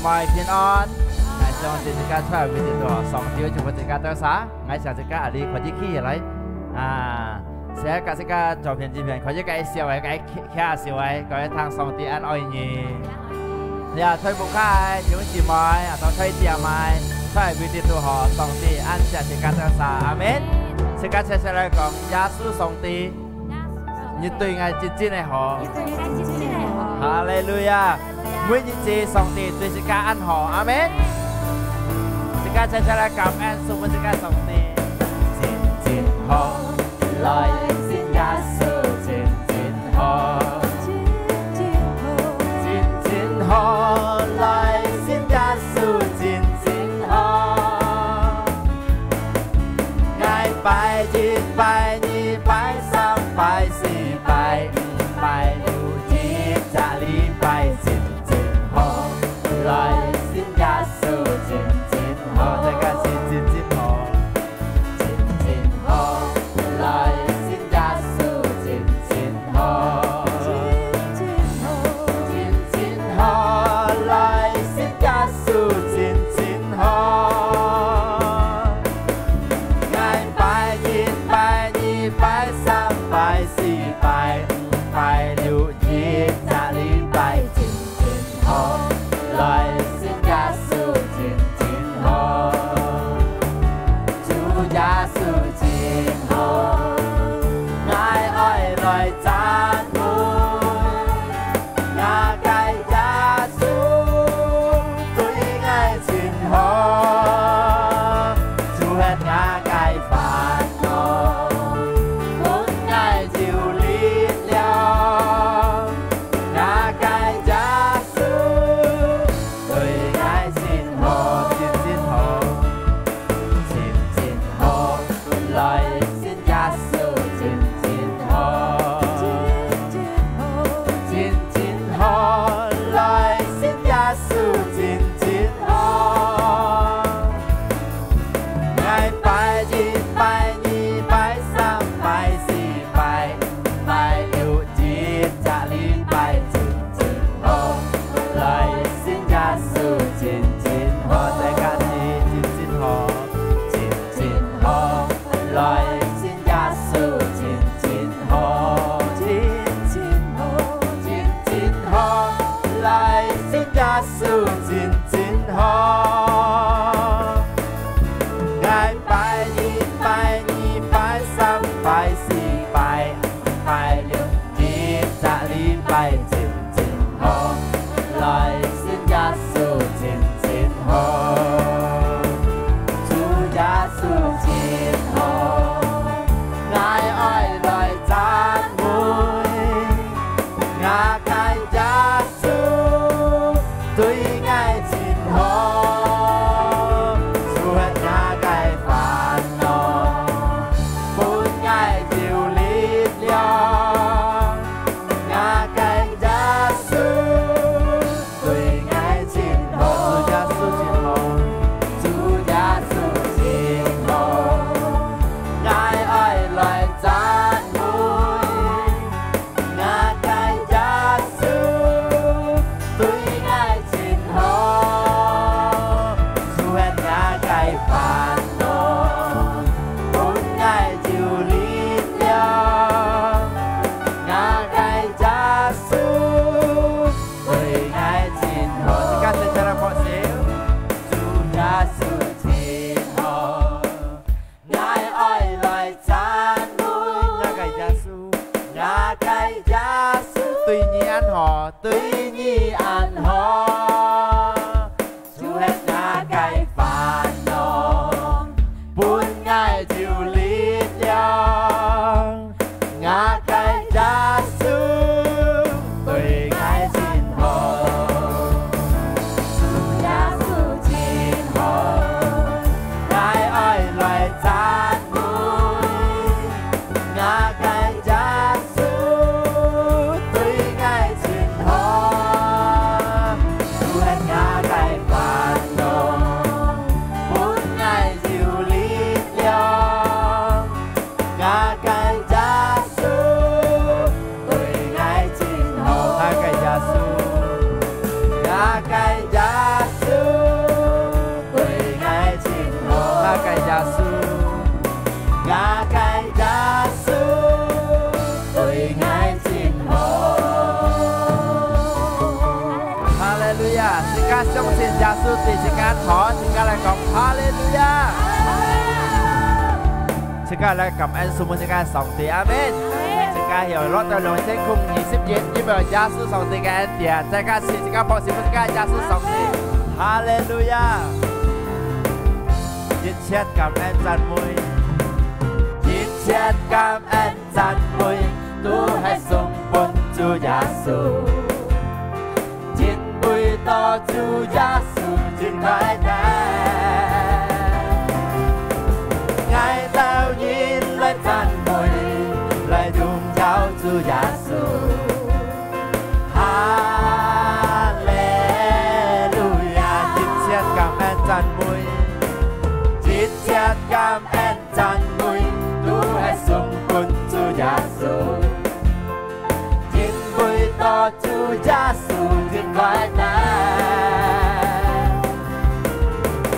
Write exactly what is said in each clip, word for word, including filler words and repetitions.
平安。𠊎相信自家在位裡肚，上帝會祝福自家多儕。𠊎想自家啊，你可以起來啊，先佮自家左片、右片，可以佮笑个，佮徛笑个，各位聽上帝恁愛你。呀，在屋下个弟兄姊妹，啊，到在店个，在位裡肚好，上帝恁惜自家多儕。阿門。自家齊齊來講，耶穌上帝，你對𠊎真正个好。你對𠊎真正个好。哈利路亞。哈利路亞。每一日上帝對自家恁好。阿門。自家齊齊來感恩，送分自家上帝。真正好，來信耶穌真正好。真正好，來信耶穌真正好。𠊎拜一、拜二、拜三、拜四、拜五、拜六，一隻禮拜真正好。來信耶穌真正好。大家是真正好。真正好，來信耶穌真正好。真正好，來信耶穌真正好。𠊎拜一、拜二、拜三、拜四、拜五、拜六，一隻禮拜真正好。來信耶穌真正好。主耶穌真好，𠊎愛來讚美。𠊎个耶穌對𠊎真好，除忒𠊎个煩惱，分𠊎有力量。𠊎个耶穌對𠊎真好，真真好，真真好。 來信耶穌真真好。真真好，來信耶穌真真好。𠊎拜一、拜二、拜三、拜四、拜五、拜六，一隻禮拜真真好。來信耶穌真真好。大家是真真好。 真真好，來信耶穌真真好。真真好，真真好，來信耶穌真真好。𠊎拜一、拜二、拜三、拜四、拜五、拜六，一隻禮拜真真好。來信耶穌真 真好，主耶穌真好，𠊎愛來讚美。𠊎个耶穌對𠊎真好，除忒𠊎个煩惱，分𠊎有力量。𠊎个耶穌 對𠊎真好，主耶穌真好，主耶穌真好，𠊎愛來讚美。𠊎个耶穌對𠊎真好，除忒𠊎个煩惱，分𠊎有力量。𠊎个耶穌 對𠊎真好。自家齊齊來拍手。主耶穌真好，𠊎愛來讚美。𠊎个耶穌，𠊎个耶穌，對你恁好，對你恁好。 除忒𠊎个煩惱，分𠊎有力量。𠊎个耶穌對𠊎真好，主耶穌真好，𠊎愛來讚美。 𠊎个耶穌對𠊎真好，對自家討，自家來講，哈利路亞！自家來感恩、數算自家个上帝，阿門。自家曉落到兩千空二十一，因為耶穌上帝个恩典，自家自家拍手分自家耶穌上帝，哈利路亞！一切感恩讚美，一切感恩讚美，都係送分主耶穌。 因為到主耶穌真快樂，𠊎兜人來讚美，來榮耀主耶穌。哈利路亞！一切感恩讚美，一切感恩讚美，都係送分主耶穌。 因為到主耶穌真快樂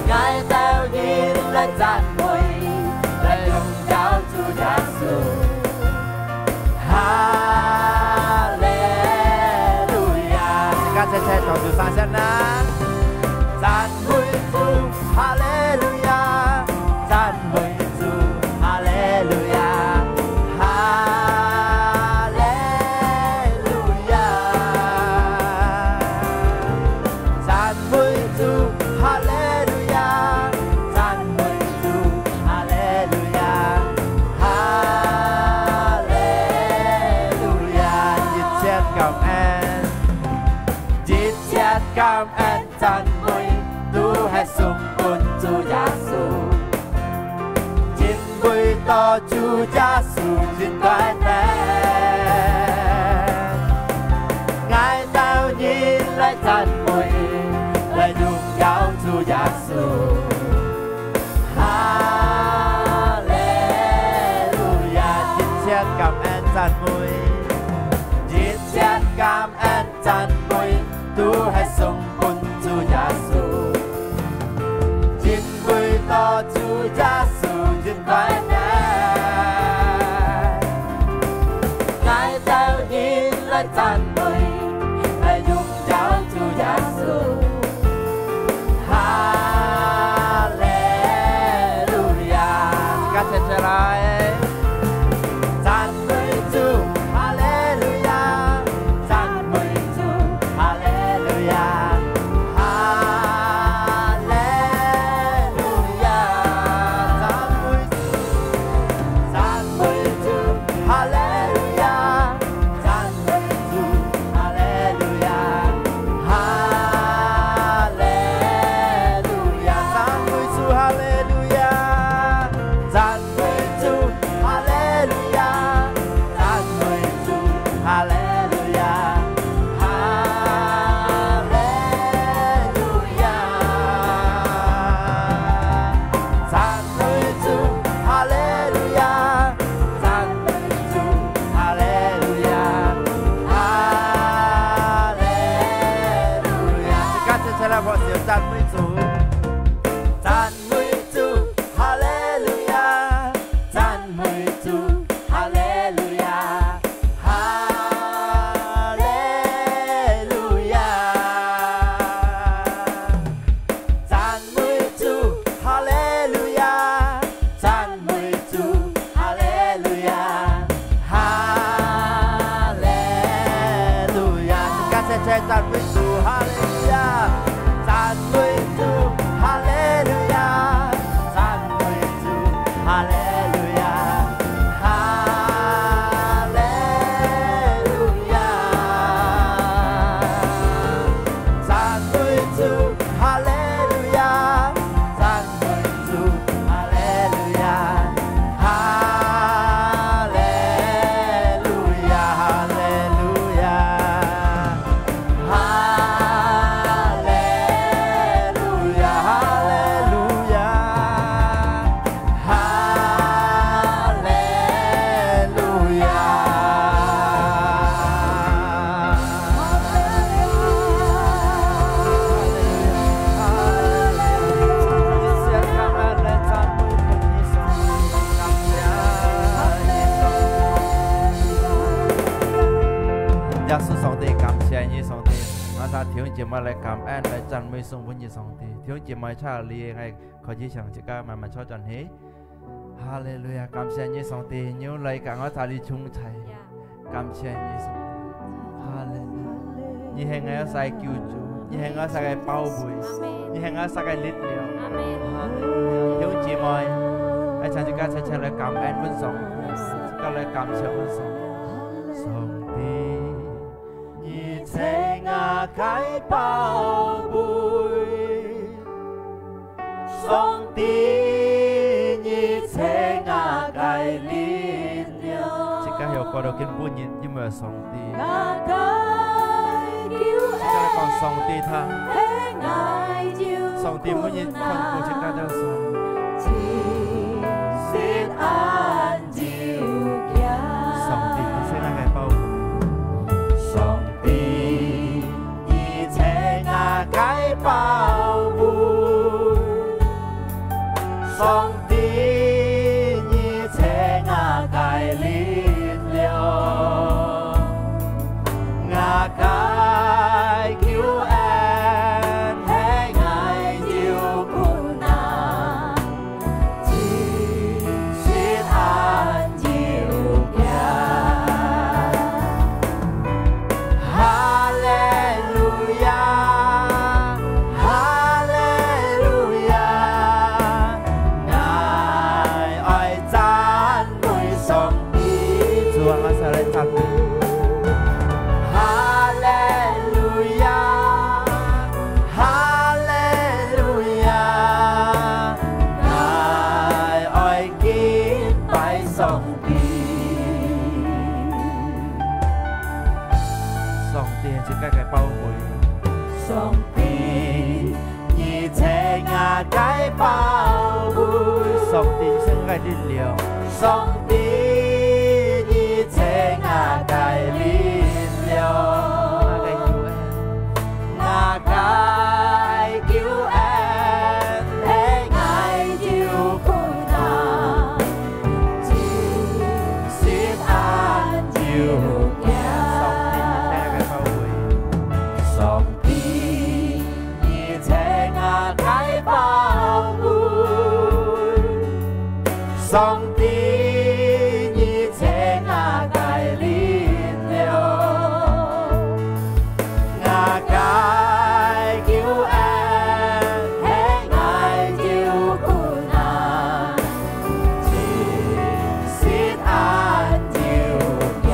，𠊎兜人來讚美，來榮耀主耶穌。哈利路亞！自家齊齊同主相聲啦！讚美主，哈利路亞！讚美 主，哈利路亞，哈利路亞。讚美主，哈利路亞，讚美主，哈利路亞，哈利路亞。一切感恩，一切感恩。 讚美都係送分主耶穌，因為到主耶穌真快樂，𠊎兜人來讚美，來榮耀主耶穌。哈利路亞！一切感恩讚美，一切感恩 讚美都係送分主耶穌，因為到主耶穌真快樂，𠊎兜人來讚美，來榮耀主耶穌。哈利路亞！自家齊齊來，讚美主。姊妹來感恩，來讚美頌分你上帝。弟兄姊妹，請你，𠊎開始唱，自家慢慢坐轉去。哈利路亞，感謝你，上帝，你有來同𠊎在這同在。感謝你，上帝。哈利路亞，你係𠊎个救主，你係𠊎个寶貝，你係𠊎个力量。哈利路亞，弟兄姊妹，來請自家齊齊來感恩分上帝，自家來感謝分上帝。上帝， 你係𠊎个寶貝，上帝，你係𠊎个力量。自家有過到今晡日，因為上帝。𠊎个救恩，自家來講上帝他，係𠊎有，上帝每日看顧自家个心。上帝，你係𠊎个寶貝。上帝，你係𠊎个寶貝。上帝，你係𠊎个力量。𠊎个救恩，係𠊎有困難。 主啊，𠊎儕來讚美你。哈利路亞，哈利路亞，𠊎愛敬拜上帝。上帝係自家个寶貝。上帝，你係𠊎个寶貝。上帝，你係𠊎个力量。上帝，你係𠊎个力量。𠊎个救恩。 𠊎个救恩，係𠊎有困難，盡心安有驚。上帝，你係𠊎个寶貝。上帝，你係𠊎个力量。 𠊎个救恩，係𠊎有困難，盡心安有驚。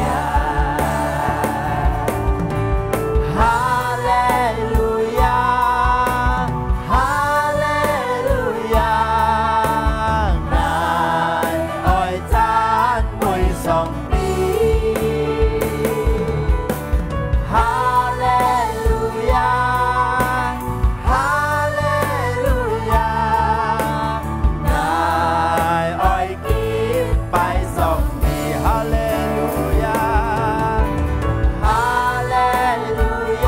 哈利路亞，哈利路亞，𠊎愛讚美上 哈利路亞，哈利路亞，𠊎愛敬拜上帝。哈利路亞，哈利路亞，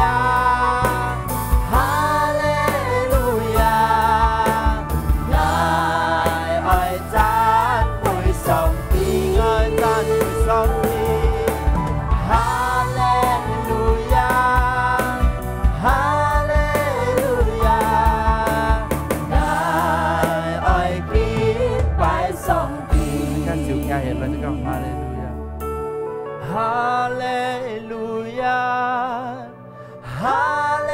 哈利路亞，𠊎愛 讚美上帝，愛讚美上帝。哈利路亞，哈利路亞，𠊎愛敬拜上帝。自家手舉起來，就講哈利路亞。哈利路亞，哈利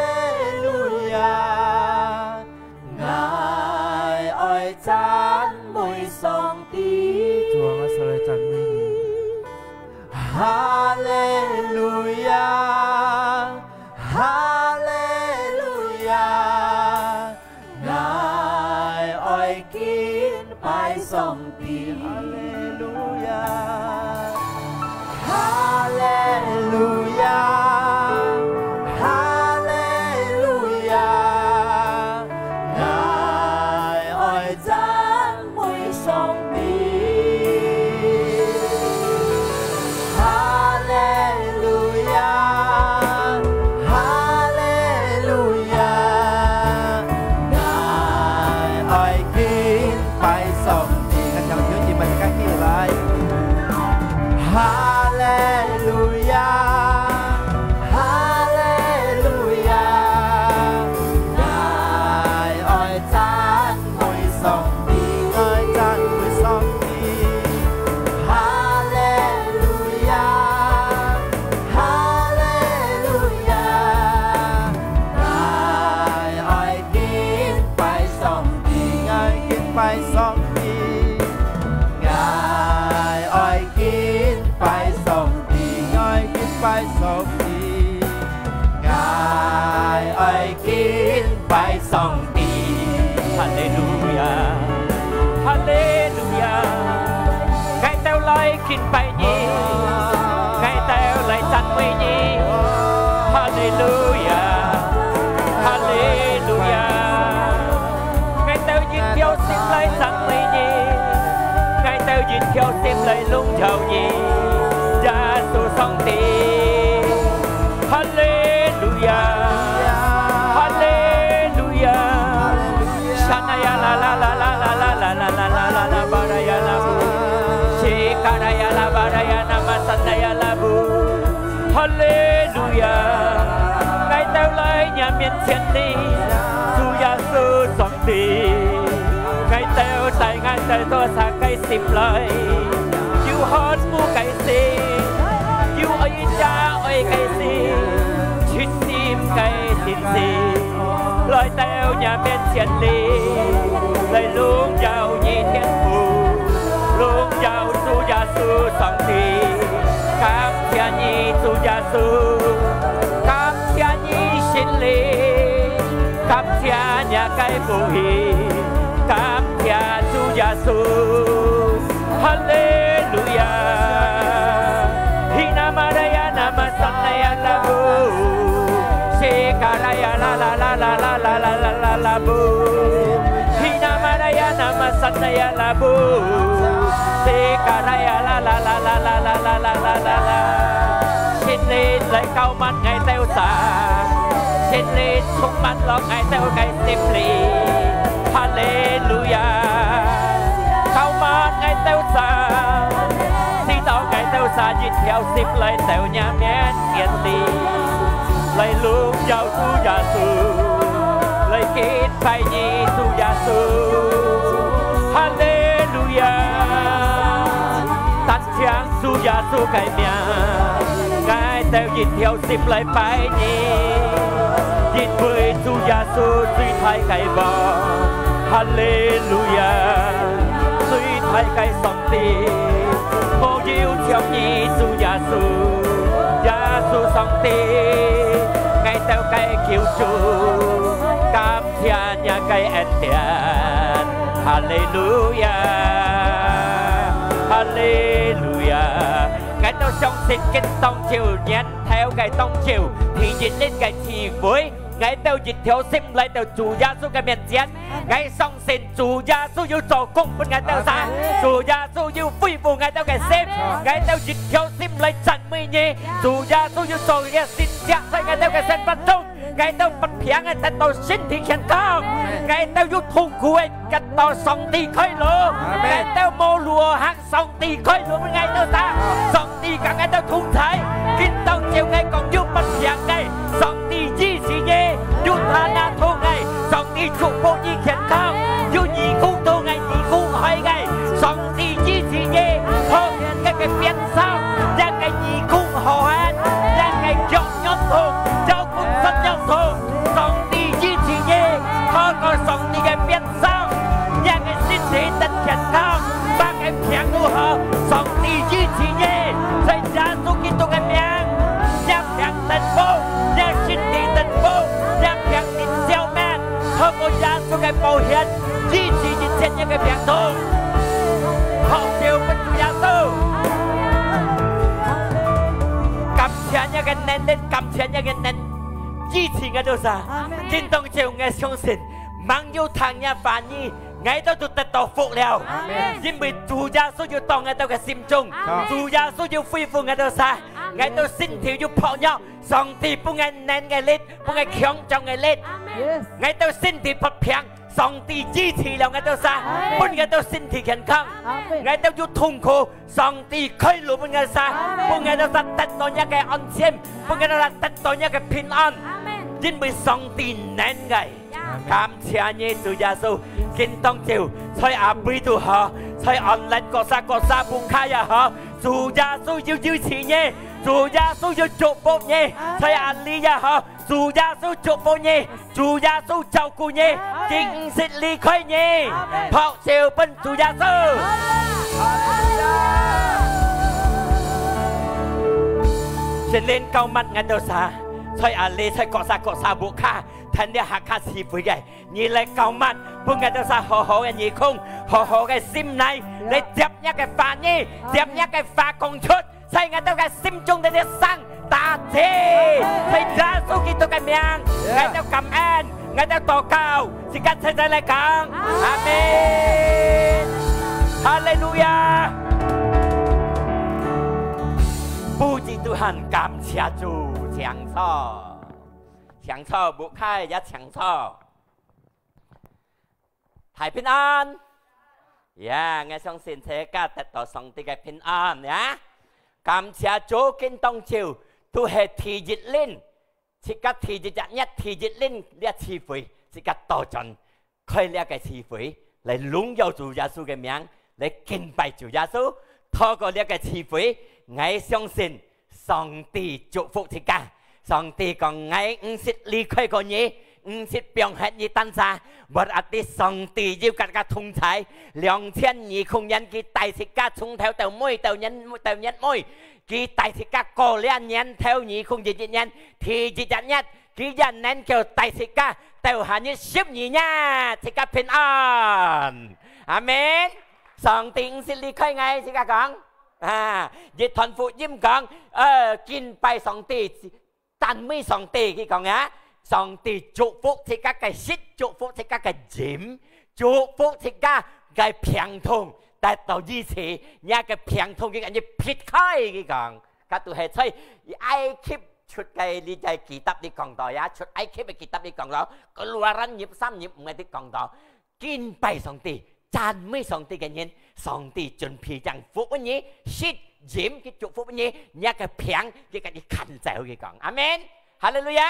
路亞。 𠊎愛讚美上帝。主啊，𠊎儕來讚美你。哈利路亞，哈利路亞，𠊎愛敬拜上帝。哈利路亞。 哈利路亞，哈利路亞，𠊎愛讚美上帝。哈利路亞，哈利路亞，𠊎愛敬拜上帝。𠊎請兄弟姊妹自家起來。 哈利上帝，𠊎愛敬拜上帝，𠊎敬拜上帝，𠊎愛敬拜上帝。哈利路亞，哈利路亞！𠊎兜來敬拜你，𠊎兜來讚美你。哈利路亞，哈利路亞！ 𠊎兜一條心來讚美你，𠊎兜一條心來榮耀你，耶穌上帝。哈利路亞，哈利路亞！沙那呀啦啦啦啦啦啦啦啦啦啦啦啦啦巴拉呀啦布，西卡拉呀啦巴拉呀那玛沙那呀啦布。 哈利路亞！𠊎兜來若面前你，主耶穌上帝，𠊎兜帶𠊎兜多儕个心來，有渴慕个心，有愛家愛个心，全心个信心。 來到若面前裡，來榮耀你天父，榮耀主耶穌上帝。感謝你主耶穌，感謝你聖靈，感謝若个福氣，感謝主耶穌。 哈利路亞！Hina maraya nama sanaya labu. Sikaraya la la la la la la la la la labu. Hina maraya nama sanaya labu. Sikaraya la la la la la la la la la la la. 聖靈來膏抹𠊎兜儕，聖靈充滿落𠊎兜个心裡。哈利路亞！膏抹𠊎兜儕，使到𠊎兜儕一條心來到若面前裡，來榮耀主耶穌，來敬拜你主耶穌。哈利路亞！ 主耶穌个名，𠊎兜一條心來拜你，因為主耶穌最大个王。哈利路亞，最大个上帝，無有像你，主耶穌，耶穌上帝，𠊎兜个救主，感謝若个恩典。哈利路亞，哈利路亞。 𠊎兜相信今當晝，年頭个當晝，第一日个聚會，𠊎兜一條心來到主耶穌个面前。𠊎相信主耶穌有做工分𠊎兜儕，主耶穌有恢復𠊎兜个心。𠊎兜一條心來讚美你，主耶穌有做个神蹟在𠊎兜个生活中。 𠊎兜發病个得到身體健康，𠊎兜有痛苦个得到上帝開路，𠊎兜無路好行，上帝開路分𠊎兜儕，上帝佮𠊎兜同在。今當晝𠊎講有發病个，上帝醫治你；有疼痛个，上帝祝福你健康；有耳空痛个，耳空開个，上帝醫治你，好，這个病 上，這个耳空好忒，這个腳軟痛，腰骨痠軟痛，上帝醫治你，透過上帝个鞭傷，這个身體得健康，麼个病都好，上帝醫治你。在耶穌基督个名，這病得好，這身體得好，這病得消滅，透過耶穌个寶血，醫治一切這个病痛。 拍手分主耶穌。感謝若个能力，感謝若个能醫治𠊎兜儕。今當晝𠊎相信，吂有聽若話語，𠊎兜就得到福了。因為主耶穌有到𠊎兜个心中，主耶穌有恢復𠊎兜儕。𠊎兜身體有薄弱，上帝分𠊎能个力，分𠊎強壯个力。𠊎兜身體發病， 上帝醫治了𠊎兜儕，分𠊎兜身體健康。𠊎兜有痛苦，上帝開路分𠊎儕，分𠊎兜儕得到若个安心，分𠊎兜儕得到若个平安。因為上帝能个。感謝你，主耶穌。今當晝，在阿飛都好，在安樂各儕各儕屋下也好，主耶穌有醫治你。主耶穌要祝福你，在阿里也好，主耶穌祝福你，主耶穌照顧你，佢毋識離開你，拍手分主耶穌。聖靈膏抹𠊎兜儕，在阿里，在各儕各儕屋下，聽這客家聚會个，你來膏抹，分𠊎兜儕好好个耳空，好好个心來，來接若个話語，接若个話講出。 在𠊎兜个心中个聲打起，在耶穌基督个名，𠊎兜感恩，𠊎兜禱告，自家齊齊來講，阿門。哈利路亞！Puji Tuhan，感謝主，請坐，請坐，屋下也請坐。 大平安。呀，𠊎相信自家得到上帝个平安呀。感謝主，今當晝都係第一輪，自家第一隻月第一輪這聚會，自家倒轉開這个聚會，來榮耀主耶穌个名，來敬拜主耶穌。透過這个聚會，𠊎相信 上帝祝福自家。上帝講：「𠊎毋識離開過你，毋識放忒你單儕。」Berarti上帝有佮自家同在。兩千二空年，佢帶自家從頭到尾，到年，到年尾，佢帶自家過這年頭二空二一年，第一隻月，佢也能夠帶自家到下日十二月，自家平安。阿門。上帝毋識離開𠊎，自家講。 啊，一段福音講，呃，敬拜上帝，讚美上帝，佢講啊，上帝祝福自家个食，祝福自家个飲，祝福自家个病痛，得到醫治，若个病痛佢趕緊撇開，佢講，佢都係在埃及出个這个kitab裡講到呀，出埃及个kitab裡講到，Keluaran二十三二十五个裡講到， 敬拜上帝、讚美上帝个人，上帝準備正福分你，食飲佢祝福分你，若个病佢佮你牽走，佢講。阿門。哈利路亞。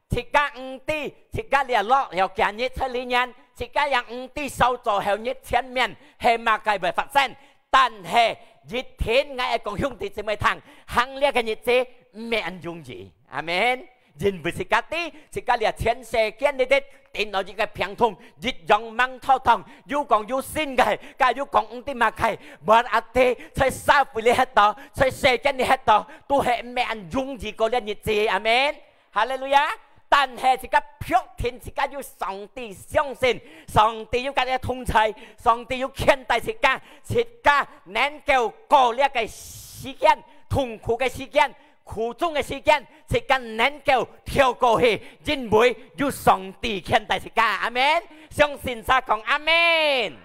自家毋知，自家這落了幾日在裡面，自家也毋知sauzaho日前面係麼个會發生。但係一定𠊎愛講兄弟姊妹聽，行這个日子毋係恁容易。阿門。 因為自家知，自家這全世界裡底，頂到一个病痛，一樣吂妥當，有講有信个，佮有講毋知麼个，berarti在社會裡歇到，在世間裡歇到，都係毋係恁容易過這日子。阿門。哈利路亞。但係自家確定自家有上帝相信，上帝有佮自家同在，上帝有牽帶自家，自家能夠過這个時間，痛苦个時間， 苦衷个時間，自家能夠跳過去，因為有上帝牽帶自家。阿門。相信儕講阿門。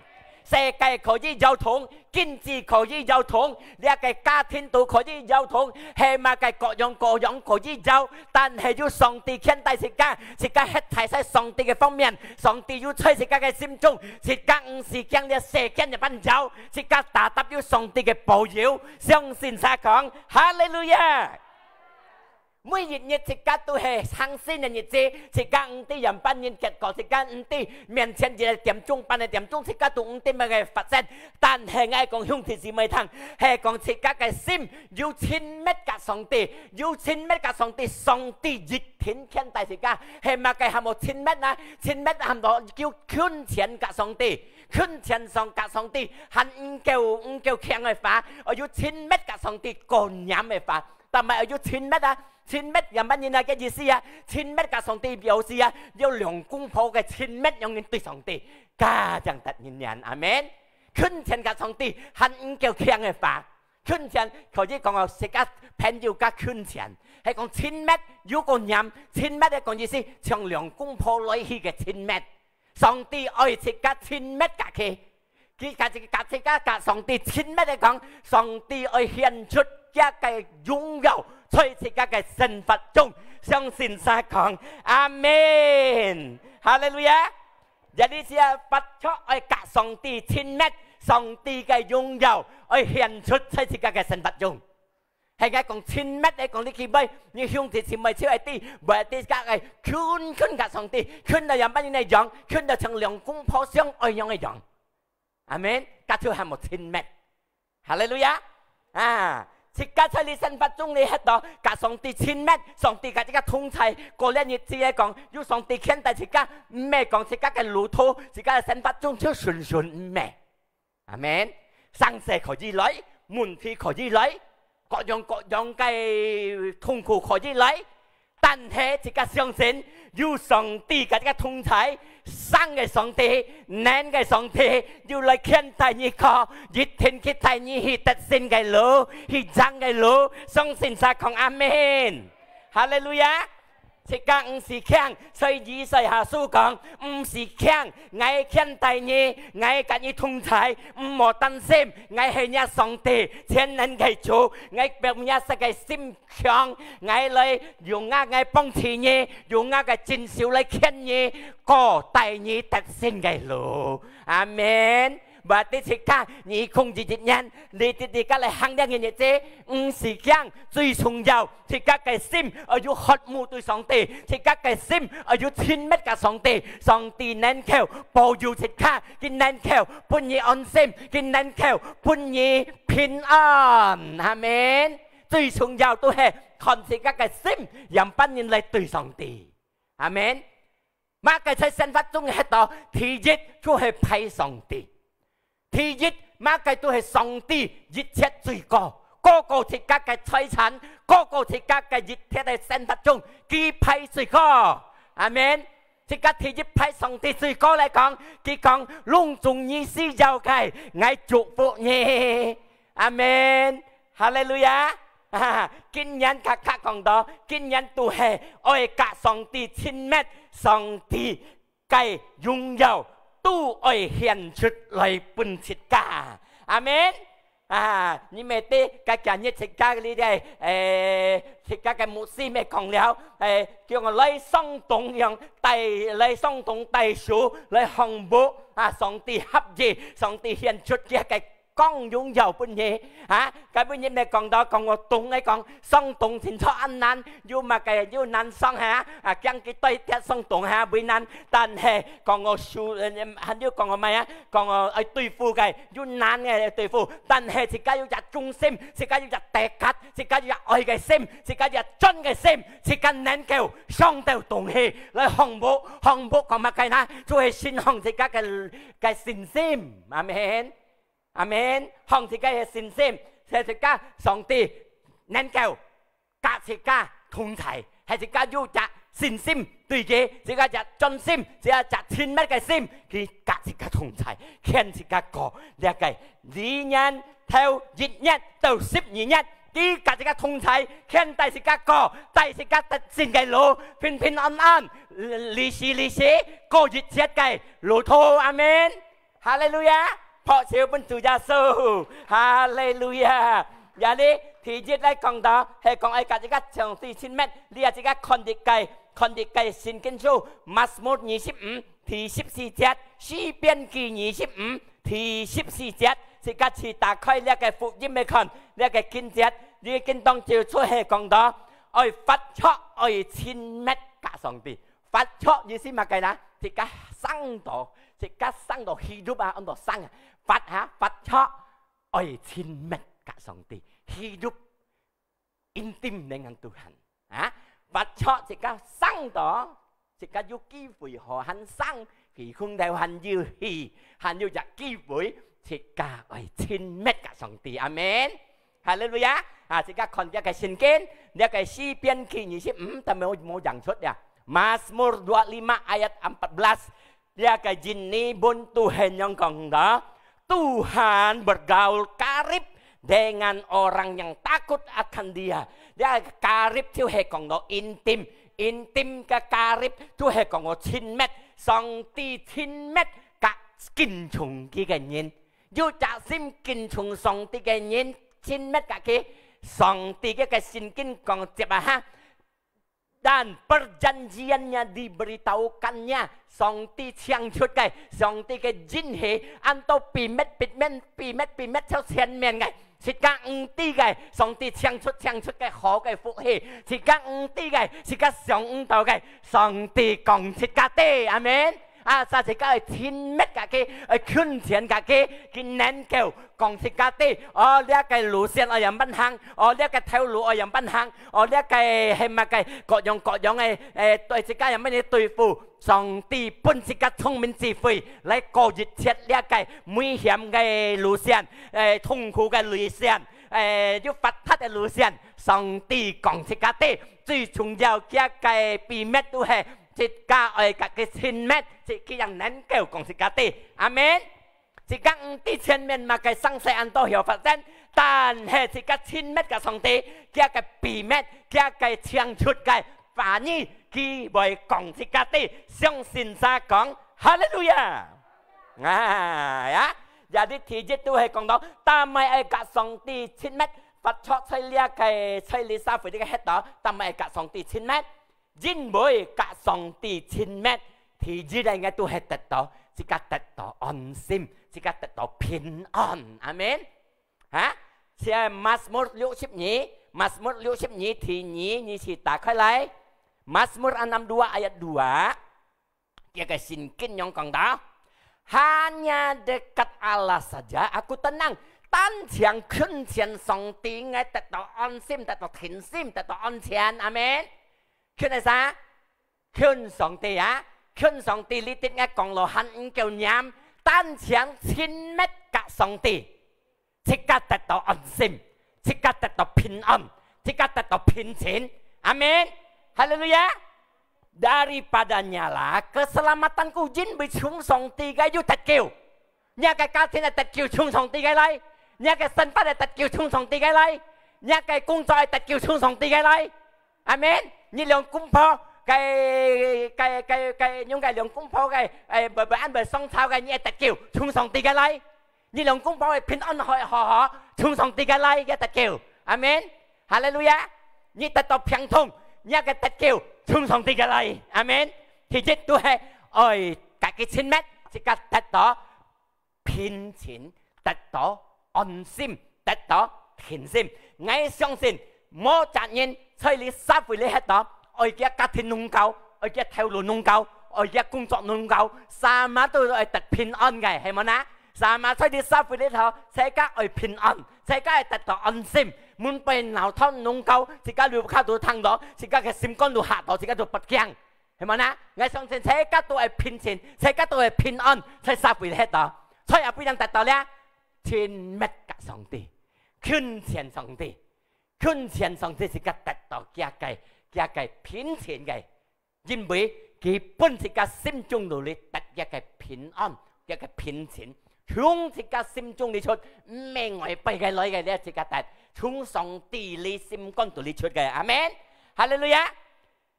世界可以搖動，經濟可以搖動，這个家庭都可以搖動，係麼个各樣各樣可以搖，但係有上帝牽帶自家，自家歇在在上帝个方面，上帝有在自家个心中，自家毋使驚這世間个般搖，自家tetap有上帝个保佑。相信儕講哈利路亞。 每一日自家都係傷心个日子，自家毋知仰般形結果，自家毋知面前一个點鐘、半个點鐘，自家都毋知麼个發生。但係𠊎講兄弟姊妹聽，係講自家个心有親密佮上帝，有親密佮上帝，上帝一定牽帶自家。係麼个喊做親密啊？親密喊做有近前佮上帝，近前上佮上帝，還毋夠，毋夠強个話，愛有親密佮上帝過黏个話。 但係愛有親密啊，親密仰般形啊个意思啊，親密佮上帝表示啊，有兩公婆个親密仰形對上帝，家長得人緣，阿門。近前佮上帝還毋夠強个話，近前可以講哦，自家朋友較近前，係講親密有過黏，親密个講意思，像兩公婆來去个親密。 上帝愛自家親密佮佢，佢佮自，佮自家佮上帝親密个講，上帝愛顯出厥个榮耀在自家个生活中。相信儕講阿門，哈利路亞。Jadi自家發出愛佮上帝親密，上帝个榮耀愛顯出在自家个生活中。 係𠊎講親密个講你去買，你兄弟姊妹就愛知，berarti自家愛近近佮上帝，近到仰般形个樣，近到像兩公婆相愛樣个樣。阿門。該就喊做親密。哈利路亞。啊，自家在這生活中裡歇到，佮上帝親密，上帝佮自家同在，過了日子來講，有上帝牽帶自家，毋係講自家个路途，自家个生活中就順順，毋係。阿門。生死可以來，問題可以來，各樣各樣个痛苦可以來，但係自家相信，有上帝佮自家同在，生个上帝，能个上帝，有來牽帶你過，一定去帶你去得勝个路，去贏个路，相信儕講阿門。哈利路亞！自家毋使驚，所以以賽亞書講，毋使驚，𠊎牽帶你，𠊎佮你同在，毋好擔心，𠊎係若上帝，全能个主，𠊎表若識个心 強，𠊎來用啊，𠊎幫助你，用啊个正手來牽你，過帶你得勝个路。阿門。Berarti自家，二空二一年，你自家來行這个日子，毋使驚，最重要，自家个心愛有渴慕對上帝，自家个心愛有親密佮上帝，上帝能夠保佑自家，佢能夠分你安心，佢能夠分你平安。阿門。 最重要都係看自家个心，仰般人來對上帝。阿門。麼个在生活中歇到，第一就係拜上帝。第一，麼个都係上帝一切最高，高過自家个財產，高過自家个一切个生活中，佢排最高。阿門。自家第一排上帝最高來講，佢講，攏總你需要个，𠊎祝福你。 阿門。哈利路亞。哈哈，今年較較講到，今年都係愛佮上帝親密，上帝个榮耀都愛顯出來分自家。阿門。啊，你毋係知，該今日自家个，誒，自家个牧師乜講了，誒，叫𠊎來上堂樣，帶，來上堂帶手，來項目，啊，上帝合意，上帝顯出佢个 光榮耀分你，啊，該本日乜講到，講𠊎懂个講，上當清楚恁難，有麼个有難上哈，啊，驚佢對跌上當哈，為難，但係講𠊎輸，呃，還有講𠊎麼啊，講𠊎愛對付个，有難个愛對付，但係自家有隻忠心，自家有隻得勝，自家有隻愛个心，自家有隻專个心，自家能夠上到東西來項目，項目講麼个呢？就係信仰自家个，个信心，阿門。 阿門。放自家个信心，係自家上帝能夠佮自家同在，係自家有隻信心對佢，自家隻專心，自家隻親密个心，佢佮自家同在，牽自家過這个二年頭一月到十二月，佢佮自家同在，牽帶自家過，帶自家得勝个路，平平安安，利是利是，過一切个路途。阿門。 哈利路亞！拍手分主耶穌！哈利路亞！這裡第一來講到，係講愛佮自家上帝親密，你也自家看一个，看一个聖經書，Mazmur二十五第十四節，詩篇記二十五第十四節，自家去打開這个福音來看，這个經節，這經當中就係講到，愛發著，愛親密佮上帝。 發著意思麼个啦？自家生到，自家生到hidup啊，安到生啊。發哈，發著愛親密佮上帝，hidup intim dengan Tuhan。啊，發著自家生到，自家有機會好還生，佢空頭還有氣，還有隻機會，自家愛親密佮上帝。阿門。 哈利路亞！啊，自家看這个聖經，這个詩篇記二十五，但係無，無講出呀。Mazmur dua lima ayat empat belas，這个印尼文都係恁樣講个：Tuhan bergaul karib dengan orang yang takut akan Dia。這个karib就係講到intim，intim个karib就係講到親密，上帝親密佮敬重佢个人。 有隻心敬重上帝个人，親密佮佢，上帝个，个聖經講接啊哈。Dan perjanjiannya diberitahukannya，上帝請出个，上帝个應許，恁多秘密，秘密，秘密，秘密，超前面个，自家毋知个，上帝請出，請出个好个福氣，自家毋知个，自家想毋到个，上帝講自家知，阿門。啊，所以自家愛親密佮佢，愛近前佮佢，佢能夠講自家知，哦，這个路線愛仰般行，哦，這个頭路愛仰般行，哦，這个係麼个各樣各樣个，誒，對自家有麼个對付。上帝分自家聰明智慧來過一切這个危險个路線，誒，痛苦个路線，誒，有發達个路線。上帝講自家知，最重要佢个秘密都係自家愛佮佢親密，自，佢正能夠講自家知。阿門。 自家毋知前面麼个生事恁多會發生，但係自家親密佮上帝，佢个秘密，佢个清楚个話語，佢會講自家知。相信儕講，哈利路亞！哎呀，這裡第一都係講到，但係愛佮上帝親密，發出在這个，在這社會這个歇到，但係愛佮上帝親密。 因為佮上帝親密，第一个應該都係得到，自家得到安心，自家得到平安。阿門。哈？在Mazmur六十二，Mazmur六十二第二，你去打開來。Mazmur enam dua ayat dua，這个聖經仰講到：Hanya dekat Allah saja aku tenang，單淨近前上帝，𠊎得到安心，得到定心，得到安全。阿門。 近个儕？近上帝啊！近上帝，你知𠊎講了還毋夠念，單淨親密佮上帝，自家得到安心，自家得到平安，自家得到平靜。阿門。哈利路亞！Daripada-Nya-lah keselamatanku，因為從上帝个有得救。 若个家庭个得救從上帝个來，若个生活个得救從上帝个來，若个工作个得救從上帝个來。阿門。你兩公婆个，个，个，个，用个兩公婆个，誒，毋，毋，恁樣相吵个，你个得救從上帝个來。你兩公婆个平安好，好，好，從上帝个來，个得救。阿門。哈利路亞。你得到病痛，若个得救從上帝个來。阿門。第一都係愛佮佢親密，自家得到 平靜，得到安心，得到定心。𠊎相信，無一人在這社會裡歇到，愛佢个家庭能夠，愛佢个頭路能夠，愛佢个工作能夠，sama都愛得平安个，係無呢？Sama在這社會裡頭，自家愛平安，自家愛得到安心。Mun pay鬧到能夠，自家樓下都聽到，自家个心肝都嚇到，自家都發驚。 係無呢？𠊎相信自家都會平靜，自家都會平安，在社會裡歇到。在哪位能得到呢？親密佮上帝，近前上帝，近前上帝自家得到佢个，佢个平靜个，因為佢分自家心中肚裡得佢个平安，佢个平靜，從自家心中裡出，毋係外背个來个，這自家得，從上帝裡心肝肚裡出个。阿門。哈利路亞。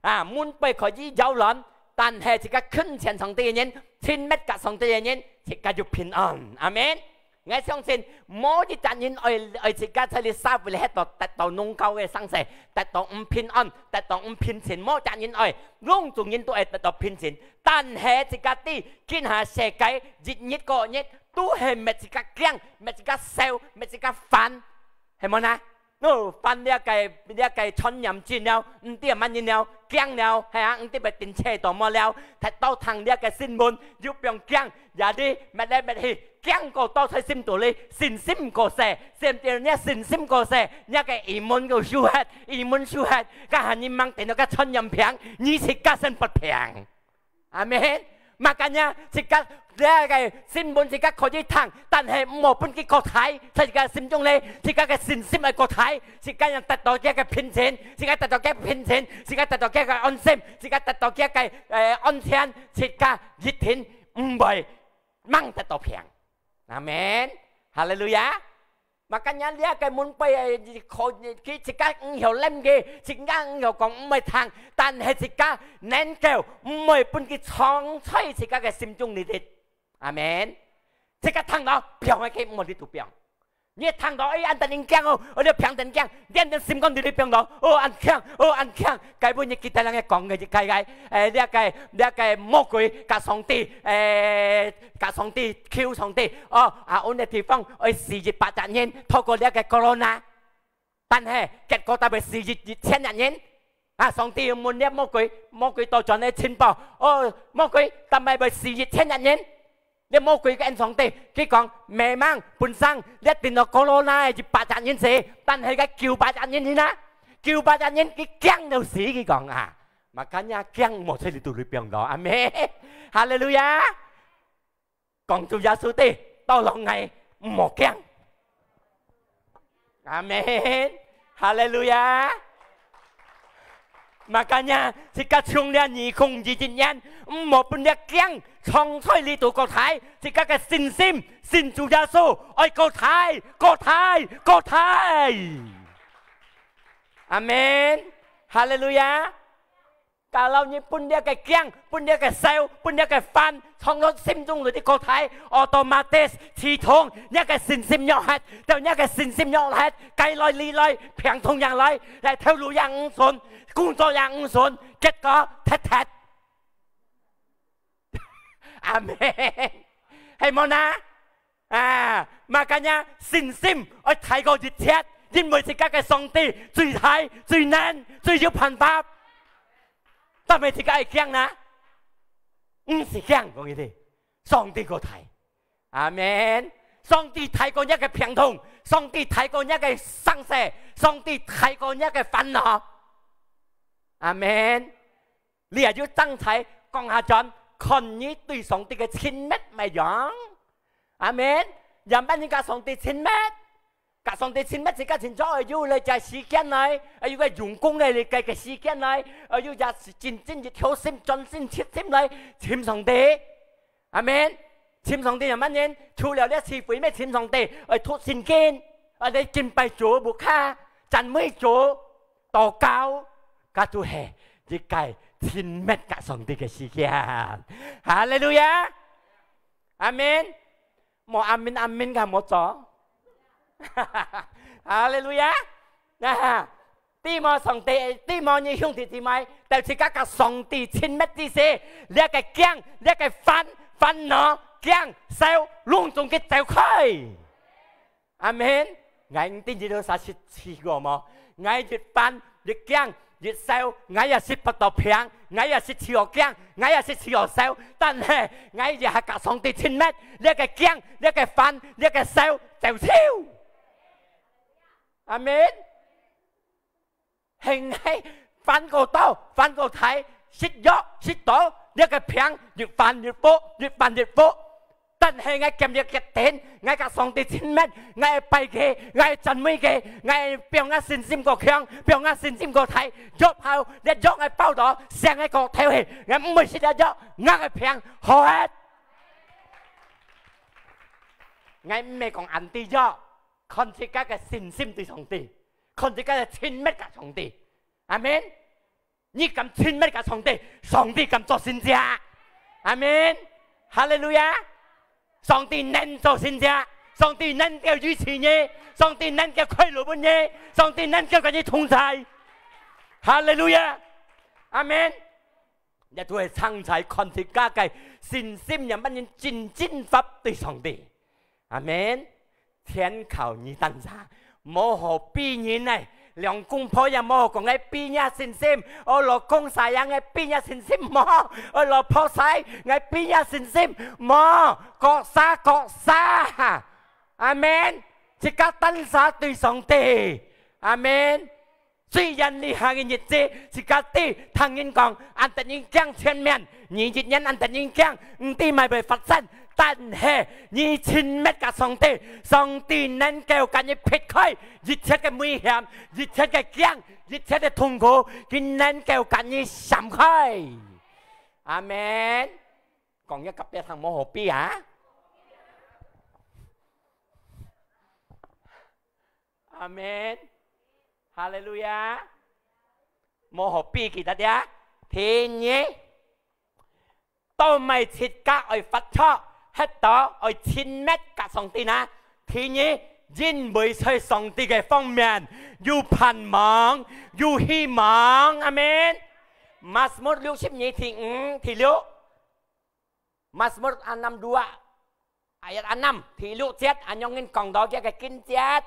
啊，mun pay可以擾亂，但係自家近前上帝个人，親密佮上帝个人，自家有平安。阿門。𠊎相信，無一隻人愛，愛自家在這社會裡歇到得到能夠个生事，得到毋平安，得到毋平靜，無一隻人愛，攏總人都愛得到平靜。但係自家知，今下世界一日過一日，都係搣自家驚，搣自家愁，搣自家煩，係無呢？ 哦，犯這个，這个傳染病了，毋知麼人了，驚了，係啊，毋知會停車到無了，聽到聽這个新聞，又放驚，也係搣來搣去，驚過到在心肚裡，信心過細，甚至若信心過細，這个iman過輸忒，iman輸忒，該下你吂聽到个傳染病，你自家先發病。 阿門。Makanya，自家這个新聞自家可以聽，但係毋好分佢過大，在自家心中裡，自家个信心愛過大，自家正得到佢个平靜，自家得到佢个平靜，自家得到佢个安心，自家得到佢个，呃，安全，自家一定毋會吂得到病。阿門。哈利路亞。 Makanya這个mun pay，佢自家毋曉愐佢，自家毋曉講毋會聽，但係自家能夠毋會分佢藏在自家个心中裡底。阿門。自家聽到，放下佢，毋好裡肚放。你聽到，哎，恁得人驚哦，哦，你放等驚，你等心肝裡底放到，哦，恁驚，哦，恁驚，該本你記得人个講个，該个，誒，這个，這个魔鬼佮上帝，誒，佮上帝，求上帝，哦，啊，有个地方愛死一百隻人，透過這个corona。 但係結果大概死一，一千隻人。啊，上帝問這魔鬼，魔鬼倒轉來尋寶：「哦，魔鬼，但係會死一千萬人？」這魔鬼應上帝，佢講：「Memang本身這定到corona一百萬人死，但係該九百萬人呢？九百萬人佢驚到死。」佢講啊，makanya驚無在你肚裡邊咯。阿門。哈利路亞。講主耶穌知，到落𠊎毋好驚。阿門。哈利路亞。Makanya，自家從這二零二一年，毋好分這驚藏在裡肚過大，自家个信心，信主耶穌，愛過大，過大，過大。阿門。哈利路亞。 Kalau你分這个驚，分這个愁，分這个煩，藏到心中裡个過大，automatic自動，你个信心弱忒，到你个信心弱忒，該來這來，病痛也來，來頭路也毋順，工作也毋順，結果忒忒。阿門。係無呢？ 啊，makanya信心愛大過一切，因為自家个上帝最大、最能、最有辦法。做麼自家會驚呢？毋使驚，講佢知，上帝過大。阿門。上帝大過你个病痛，上帝大過你个生死，上帝大過你个煩惱。阿門。 這下又正在講下轉，看你對上帝个親密麼樣。阿門。仰般人佮上帝親密？佮上帝親密，自家盡早愛有這个時間來，愛有个用功个這个時間來，愛有這真正一條心、專心、切心來尋上帝。阿門。尋上帝仰般人？除了這聚會，乜尋上帝，愛讀聖經，愛來敬拜主、屋下、讚美主、禱告，該就係一个親密佮上帝个時間。哈利路亞！阿門。無阿門，阿門个無做。哈利路亞！啊， 知無上帝，知無你兄弟姊妹，到自家佮上帝親密之時，這个驚，這个煩，煩惱、驚、愁，攏總佢走開。阿門。𠊎毋知你兜儕試，試過無？𠊎一煩，一驚，一愁，𠊎也識發到病，𠊎也識試過驚，𠊎也識試過愁，但係𠊎也係佮上帝親密，這个驚，這个煩，這个愁，走走。阿門。 係𠊎煩過多，煩過大，食藥食到，這个病越煩越惡，越煩越惡。但係𠊎堅持決定，𠊎佮上帝親密，𠊎愛拜佢，𠊎愛讚美佢，𠊎愛放𠊎信心過強，放𠊎信心過大。藥效，這藥𠊎包到，成𠊎過頭去，𠊎毋會食這藥，𠊎个病好忒。𠊎毋係講恁樣藥，看自家个信心對上帝。 看自家个親密佮上帝。阿門。你敢親密佮上帝，上帝敢做神蹟。阿門。哈利路亞。上帝能做神蹟，上帝能夠醫治你，上帝能夠開路分你，上帝能夠佮你同在。哈利路亞。阿門。這都係常在看自家个信心仰般人真真發對上帝。 阿門。全靠你單儕，無好逼人呢。兩公婆也無好講愛逼若信心，哦，老公儕也愛逼若信心，無，哦，老婆儕愛逼若信心，無，各儕各儕。阿門。自家單儕對上帝。阿門。 雖然這下个日子，自家知聽人講，恁得人驚前面，二一年恁得人驚，毋知麼會發生，但係你親密佮上帝，上帝能夠佮你撇開一切个危險、一切个驚、一切个痛苦，佢能夠佮你閃開。阿門。講一个別人無好逼啊！ 阿門。哈利路亞。無好逼佢，大家。第二，做麼自家愛發著，歇到愛親密佮上帝呢？第二，因為在上帝个方面有盼望，有希望。阿門。Mazmur六十二第五、第六。Mazmur enam dua。 Ayat enam，第六節，恁樣講到這个經節。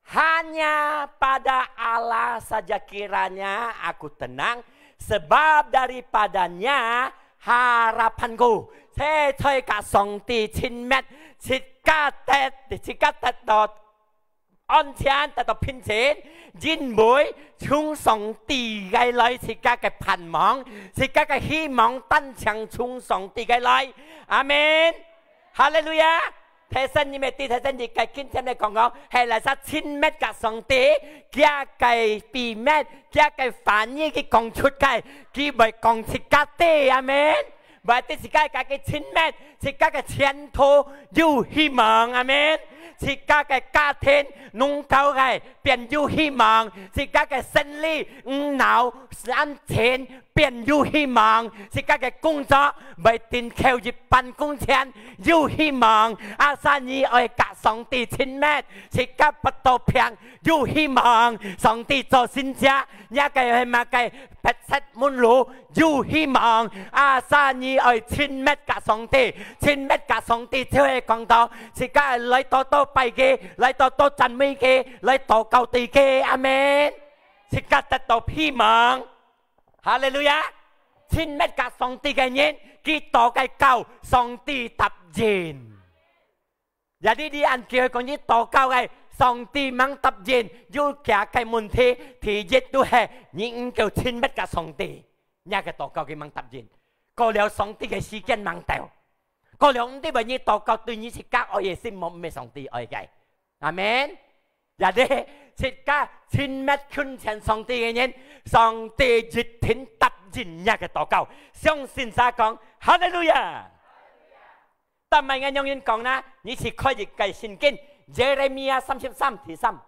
Hanya pada Allah saja kiranya aku tenang, sebab daripada-Nya harapanku. 在在甲上帝親密，自家得，自家得到安全，得到平靜，因為從上帝个來，自家个盼望，自家个希望，單淨從上帝个來。阿門。哈利路亞！提醒你們，提醒你个今天來講講，係來說親密甲上帝，佢个秘密，佢个話語，佢講出个，佢會講自家个。阿門。 會得自家家己親密，自家个前途有希望，阿門。自家个家庭，弄到个變有希望，自家个生理，五腦、三千變有希望，自家个工作，會定扣一半工錢，有希望。Asal你愛甲上帝親密，自家發到病，有希望。上帝做神蹟，若个係麼个？ 迫切門路有希望。Asal你愛親密甲上帝，親密甲上帝就係講到，自家來多多拜佢，來多多讚美佢，來禱告對佢。阿門。自家得到希望。哈利路亞！親密甲上帝个人，佢禱个告，上帝答應。 Jadi，你恁久講你禱告个，上帝吂答應，有幾个問題。第一就係你毋夠親密甲上帝，若个禱告佢吂答應。過了上帝个時間吂到，過了毋知話你禱告對你自家愛个心，無毋係上帝愛个。阿門。Jadi，自家親密近前上帝个人，上帝一定答應若个禱告。相信儕講，哈利路亞！ 但係𠊎仰般講呢？你去開一个聖經，Yeremia三十三第三。